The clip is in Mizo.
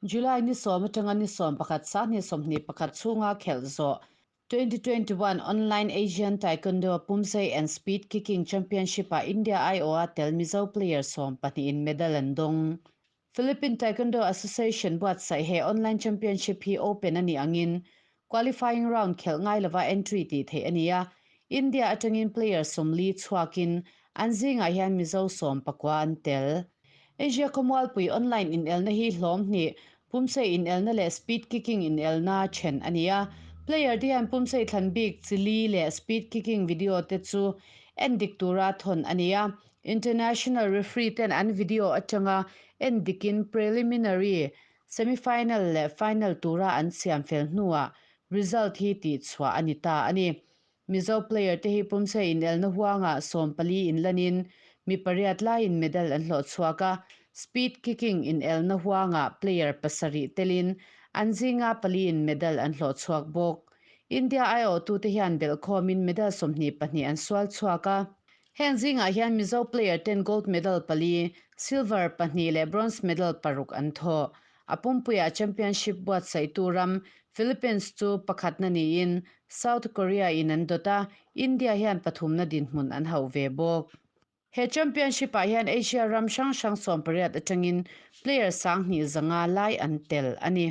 July ni sawm atanga ni 11 sahni 21 chhunga khelh zawh 2021 Online Asian Taekwondo Poomsae and Speed Kicking Championship-ah India aiawha tel Mizo player 12 in medal an dawng. Philippine Taekwondo Association buatsaih he online championship hi open a nih angin qualifying round khelh ngai lova entry tih theih a ni a. India atangin player 40 chhuakin an zingah hian Mizo 19 an tel. Asia Khawmualpui online inelna hi hlawm hnih Poomsae inelna leh speed kicking inelna then a ni a. Player te hian Poomsae thlan bik chili leh speed kicking video te chu endik tura thon a ni a. International referee ten an video atanga endikin preliminary, semifinal leh final tura an siam fel hnuah result hi tih chhuah a ni ta a ni. Mizo player te hi Poomsae inelna huanga 14 inlanin mi pariat laiin medal an hlawh chhuak a. Speed kicking inelna huanga player 7 telin an zinga 4 in medal an hlawh chhuak bawk. India aiawh tu te hian belhkhawmin medal 22 an sual chhuak a. Heng zingah hian Mizo player ten gold medal 4, silver 2 leh bronze medal 6 an thaw. A pumpuia championship buatsaih turam Philippines chu pakhatna niin South Korea in an dawt a, India hian pathumna dinhmun an hauh ve bawk. He championship ah hian Asia ram hrang hrang 18 atangin player 1500 lai an tel a ni.